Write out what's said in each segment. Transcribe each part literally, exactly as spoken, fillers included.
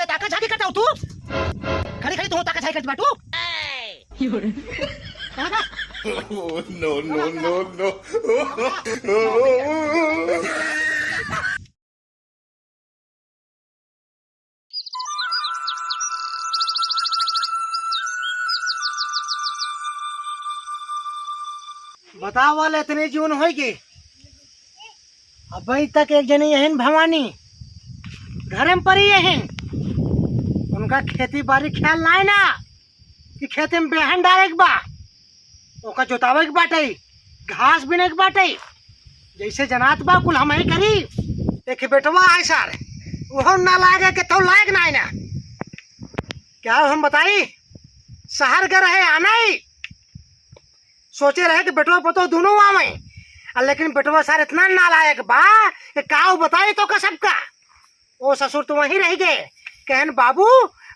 ताका झाकी करत हऊ तू? खड़ी खड़ी तू ताका झाकी करत बाटू? कहाँ बा? Oh, no, no, no, no। बतावा ले, इतने जून होई के अबहीं तक एक जनी यहिन भवानी घरे में परी यहिन। उनका खेती बारी ख्याल नाई ना कि खेते में बेहन डारे के बा, ओका जोतावे के बाटे, घास बीने के बाटे। जैसे जनात बा कुल हमही करी। एक बेटवा आए सार, उहो ना लागे के तो लायक नाई ना। क्या हम बताई, शहर के रहे आनाई, सोचे रहे कि बेटवा पतोह दुनों आवे, आ लेकिन बेटवा सार इतना नालायक बा कि काउ बताई तोका सबका। ओ ससुर तो वहीं रहि गए, कहन बाबू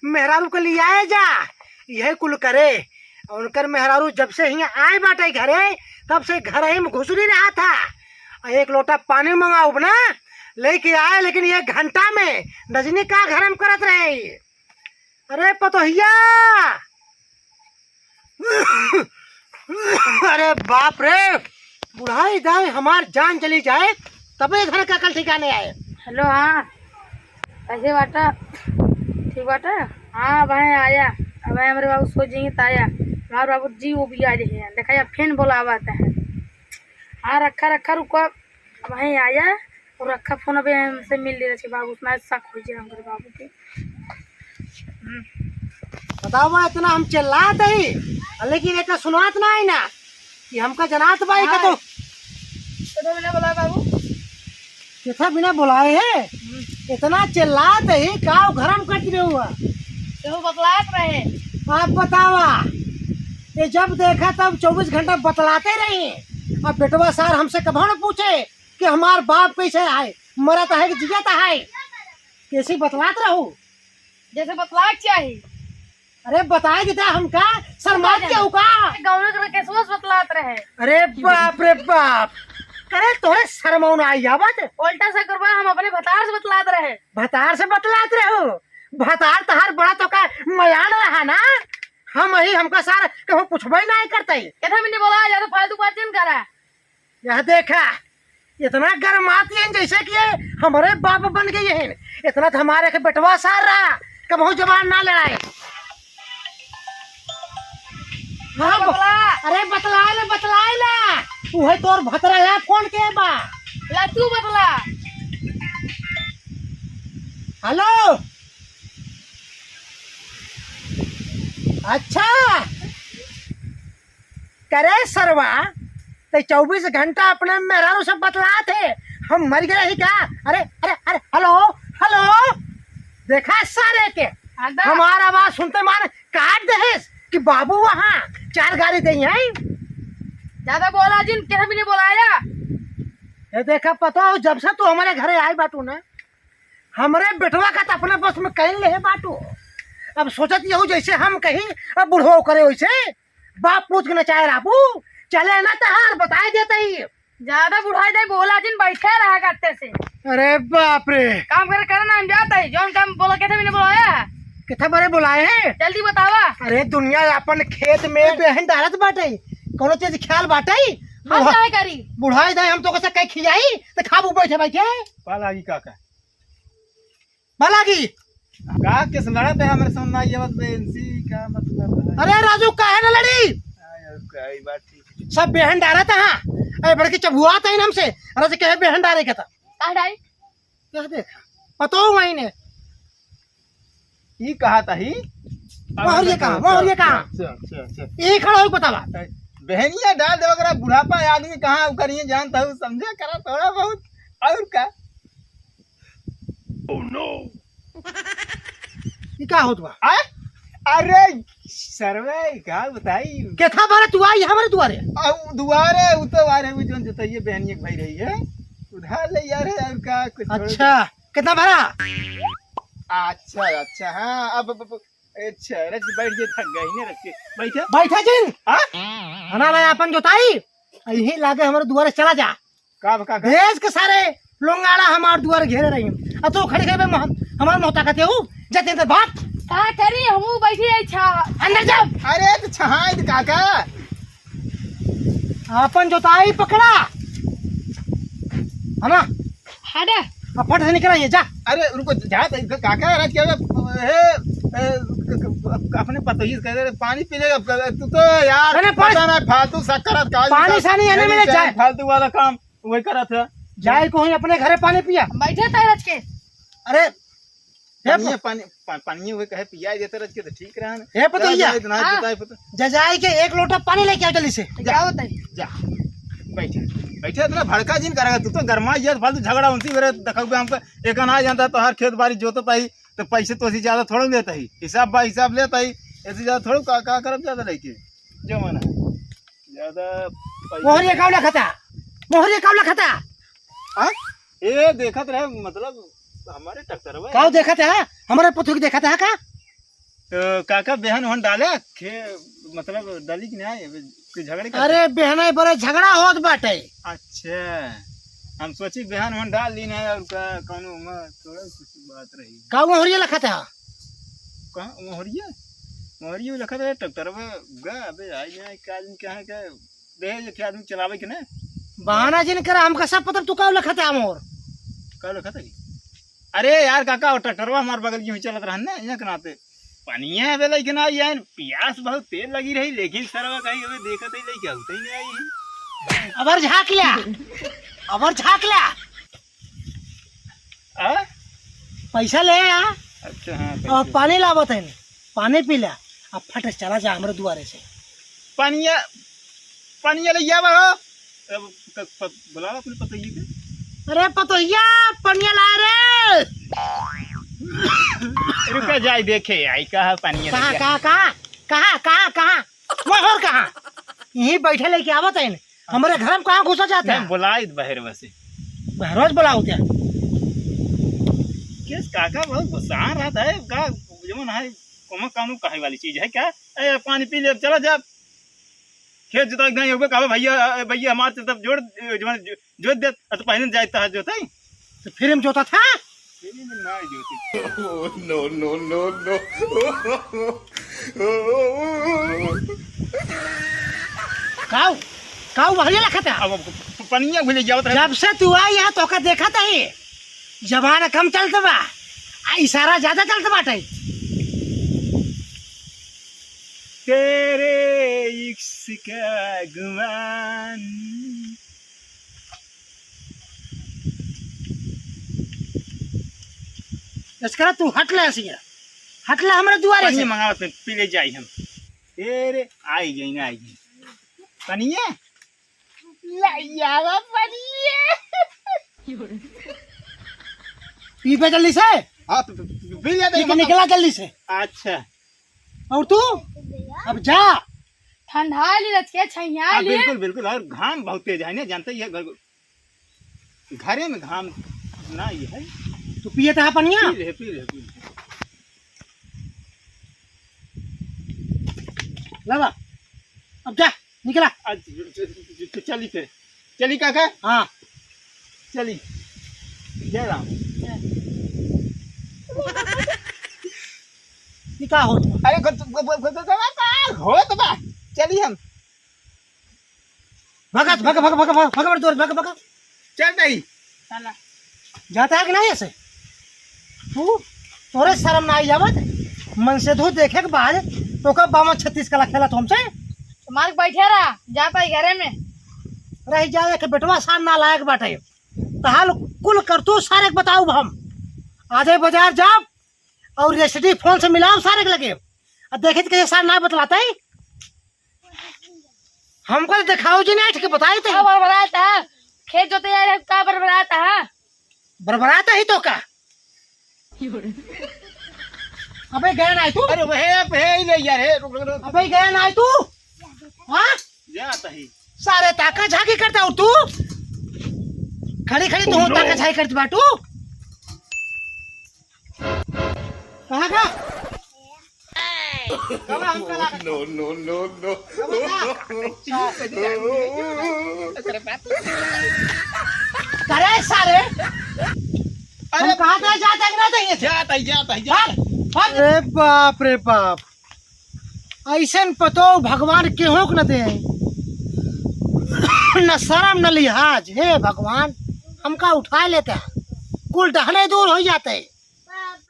मेहरारू के लियाए जा, यही कुल करे। और उनकर मेहरारू जब से हियाँ आए बाटे घरे, तब से घर ही में घुसरी रहा था। आ एक लोटा पानी मंगाउब ना, लेके आए, लेकिन एक घंटा में नजनी का घर में करत रहे। अरे पतोहिया, अरे बाप रे, बुढ़ाई दाई हमार जान चली जाए, तबे घर का अकल ठिकाने आए। हेलो, हाँ, कैसे बाटा? ठीक बाटा? हाँ, अब है आया, अब है हमरे बाबू सो जाइए त आया, हमार बाबू जी वो भी आ जाइए, देखा या फिर बोलावा आता है। हाँ, रखा, रखा, रुको, अब है आया, और रखा फोन, अबे हमसे मिल ले रहे बाबू, उतना शक हो जाए हमरे बाबू के। बतावा, इतना हम चिल्लात ही, लेकिन एका सुनात नाई ना कि हमका जनात बा, एका तो। तो बिना बोला बाबू। किथा बिना बोलाए है? हम्म। इतना चिल्लात ही, काउ घर में करत रहे हुआ? तो बतलात रहे। आप बतावा, ये जब देखा तब चउबीस घंटा बतलाते रही। अब बेटवा सार हमसे कभो न पूछे कि हमार बाप कैसे है, मरत है कि जियत है, कैसे बतलात रहू? जैसे बतलाए के चाही। अरे बताए देता हमका, शर्मात बता के हऊ का? गाँव के केसवा से बतलात रहे। अरे बाप रे बाप, अरे तोरे शर्माउ ना आई आवत? उल्टा से करबा, हम अपने भतार से बतलात रहे। भतार से बतलात रहू? भतार तहार बड़ा तो का मयान रहा ना, हम ही हमका सार कहूँ पूछबे नाई करते। केथा मैंने बोला, ज्यादा फालतू बात जिन करा। यह देखा, इतना गरमाती हैं जैसे कि ये हमरे बाप बन गई हैं। इतना तो हमारे के बेटवा सार रहा, कबहू जबान ना लड़ाए। हाँ, ब-, बतला। अरे बतलाए ले, बतलाए ला। उहे तोर भतरा है, फोन के बा। ला तू बतला। हेलो। अच्छा। करे सरवा, ते चउबीस घंटा अपने मेहरारू से बतलात है, हम मर गए ही का? अरे, अरे, अरे, हेलो, हेलो, देखा सारे के, हाँ, दा। हमार आवाज सुनते मान काट देहिस कि बाबू वहाँ चार गारी दे हैं। ज्यादा बोला जिन, केथा भी नहीं बोलाया। ये देखा पतोह, जब से तू हमारे घरे आई बाटू ना, हमरे बेटवा का तो अपने बस में कहीं ले बाटू। अब सोचत यहू जैसे हम कहीं, अब बुढ़वा करे वैसे। बाप पूछ के नचाए राबू, चले ना तहार, बताए देते ही। ज्यादा बुढ़ाई नहीं बोला जिन, बैठे रहा करते से। अरे बाप रे। काम करे, करे ना, हम जाते ही। जौन काम बोला, केथा मैंने बोलाया है? केथा बरे बोलाए हैं? जल्दी बतावा। अरे दुनिया अपन खेत में बेहन डालत बाटे, कोनो चीज ख्याल बाटे? हम बुढ़ा-, काहे करी? बुढ़ाई दाई हम तो कैसे कहीं खियाई, तो खाबू बैठे बैठे। पाला की काका। बालागी। का केस लड़त है हमरे समझ में आई आवत बेंसी का मतलब है? अरे राजू, काहे न लड़ी? हाँ यार, का ई बात ठीक है। सब बेहन डारत है। अरे बड़की चबुआत है हमसे। अरे से कहे बेहन डारे के था। का डाई? क्या देखा? पतो हुआ ही ने। ई कहा था ही? वह और ये कहा, वह और ये कहा। अच्छा, अच्छा, अच्छा। ई खड़ा हो बतावा। बहनिया डाल दे, अगर बुढ़ापा आदमी कहाँ करिए जानता हूँ, समझे करा थोड़ा बहुत। और का? Oh no! ई का होत बा? आय? अरे, सरवे, का बताई? केथा बारे तू आई हमरे दुआरे? आ, उ दुआरे, उ तो आ रहे, उ जोन जोतइये बहनिये के भाई रही है। उधार ले यार, और का, कुछ छोड़ अच्छा, दे। कितना भरा? अच्छा, अच्छा, हाँ, अब, अब, अब, अच्छा, रख, बैठ के थक गई, नहीं रख के, बैठे। बैठे जिन? हाँ? हना भाई, अपन जोताई, यही लागे हमरे दुआरे चला जा। का, का, का? भेज के सारे लोंगाड़ा हमार दुआर घेरे रही। आ तो खड़ी खड़ी बे मोह-, हमार मोहता कहते हो, जा तेरे भाग। का करी, हमहू बैठी है छा। अंदर जाओ। अरे तो छहाई दे काका। अपन जोताई पकड़ा। है ना? हटा। अब फट से निकल आइए, जा। अरे रुको, जा तो इधर काका, राज क्या हे, ए, क-, क-, अपने पतोहिए से कह दे, पानी पी ले, अब तू तो यार, अरे पानी, पता ना, फालतू शक्कर का पानी सानी एने मिले जाए। फालतू वाला काम वही करत है। जाए को ही अपने घरे पानी पिया। बैठे थे रच के। अरे, हे पानी, प- पानी, पा-, पानी हुए कहे पिया देते रच के तो ठीक रहा ना। हे पतोहिया। जा, जा, इतना हाँ। बताए पता। जा, जाए के एक लोटा पानी लेके आओ जल्दी से। जा। क्या होता है? जा। बैठे, बैठे इतना भड़का जिन करेगा, तू तो गरमा ये फालतू झगड़ा उनसे मेरे देखा हुआ हमको एक अनाज जानता है, तो हर खेत बाड़ी जोतत आई, तो पैसे तो ऐसे ज्यादा थोड़ा लेता ही, हिसाब बा हिसाब लेता ही, ऐसे ज्यादा थोड़ा का, का करब ज्यादा लेके, जमाना है। ज्यादा पैसा मोहरिया कावला खाता, मोहरिया कावला खाता। हाँ? ए, देखत रहे, मतलब, हमारे ट्रैक्टर में। काव देखत है? हमारे पतोह के देखत है का? तो काका, बेहन ओहन डाले, खे-, मतलब, डाली कि नहीं? अबे, कोई झगड़े करते? अरे, बेहन बड़े झगड़ा होत बाटे। अच्छा, हम सोची बेहन ओहन डाल ली नहीं, और का, कौनो में थोड़ा कुछ बात रही। का मोहरिया लखत है? कहाँ मोहरिया? मोहरिया लखत है, ट्रैक्टर में गा, अबे, आई नहीं, का आदमी कहाँ का दे, एक आदमी चलावे के ना। बहाना जिन करा, हमका सब पता, तू का लखत है मोर? का लखत है? अरे यार काका, वो ट्रैक्टरवा हमार बगल की हुई चलत रहन ना, यहाँ के नाते। पनिया अबे लेकिन आई यार, पियास बहुत तेज लगी रही, लेकिन सरवा कहीं अबे देखत ही लेके आउत ही नहीं आई है। अबर झाँक ल्या, अबर झाँक ल्या। आ? पैसा ले आ। अच्छा, हाँ, और पैसा। पानी लावत है, पानी पी ल्या, अब फट से चला जा हमरे दुआरे से। पनिया, पनिया ले आवा हो। अब क-, प-, बुलावा अपने पतोहिया के। अरे पतोहिया, पनिया ला रे। रुका जाए देखे, आई कहा पनिया कहाँ, ले कहाँ, कहाँ, कहाँ, कहाँ, कहाँ? वो और कहाँ? यहीं बैठे लेके आवत है ना। हमरे घर में कहाँ घुसा जाता नहीं, है? बुलाई बहरवा से। बहरवा से बुलाओ क्या? केस काका बहुत गुस्सा रहता है, का जवन है, कौनो कानून कहे वाली चीज है क्या? ए, पानी पी ले, चला जा। खेत जोताई नहीं होबे, कहबे, "भैया, ए, भैया, हमार से तब जोड़, ए, जवन जो-, जोत दे।" अ, तो पहले जाए तहा जोताई। तो फिर हम जोता था? फिर हम ना जोती। Oh, no, no, no, no। काऊ, काऊ, वही लखत है। अब, अब प-, पनिया घुले जावत रहे। जब से तू आई है, तोका देखत ही। जबान कम चलत बा, आ इशारा ज्यादा चलत बाटे। तेरे इश्क का गुमान। इसकरा तू हट ले, सिया, हट ले हमरे दुआरे से। पानी मंगावत में पी ले जाई हम। ए रे, आई गई ना, आई गई। पनिया? ले आवा पनिया। पी पे जल्दी से। हाँ, तो पी ले दे, पी के मतलब निकला जल्दी से। अच्छा। और तू? अब जा। ठंडा ली रच के, छैया हाँ, ली। बिल्कुल, बिल्कुल। और घाम बहुत तेज है ना, जानते ही है, घर, घरे में घाम ना ये है। तू पिए तो है पनिया? पी ले, पी ले, पी ले। लावा, अब जा, निकला। आज च-, च-, च-, चली फिर। चली काका? हाँ। चली। जय राम। ये का होत बा? अरे, गो-, गो-, गो-, गो-, गो-, गो-, का होत बा? चली हम। भगत, भग, भग, भग, भग, भग, भग, भग, भग। चल नहीं। चला। जाता है कि नहीं ऐसे? तू, तोरे शर्म ना आई आवत? मन से धू देखे के बाद, तो का बावन छत्तीस कला खेला तो हमसे? तो मार के बैठे रहा, जा पाई घरे में। रह जा, एक बेटवा सार नालायक बाटे। तहाल कुल करतूत सारे के बताउब हम। आजे बाजार जाब और एसडी फोन से मिलाउब सारे के लगे। अब देखे तो कैसे सार ना बतलाता है। हमको तो दिखाओ जी, नहीं ठीक बताई तो। का बरबरात है? खेत जोते जा रहे, का बरबरात है? बरबरात ही तो का? अबे गया ना तू? अरे वह, वह ही ले यार, हे, रुक, रुक, रुक। अबे गया ना तू? हाँ? जाता ही। सारे ताका झाकी करता हो तू? खड़ी खड़ी तो ताका झाकी करती बाटू? कहाँ का? कब हमका लागत? No, no, no, no। कब का? करे सारे। अरे हम कहाँ का जाता है कि ना जाइए? जाता ही, जाता ही, जाता ही। अरे बाप रे बाप, ऐसन पतोह भगवान केहू के न दे। न शर्म न लिहाज, हे भगवान, हमका उठा लेता, कुल डहने दूर हो जाते।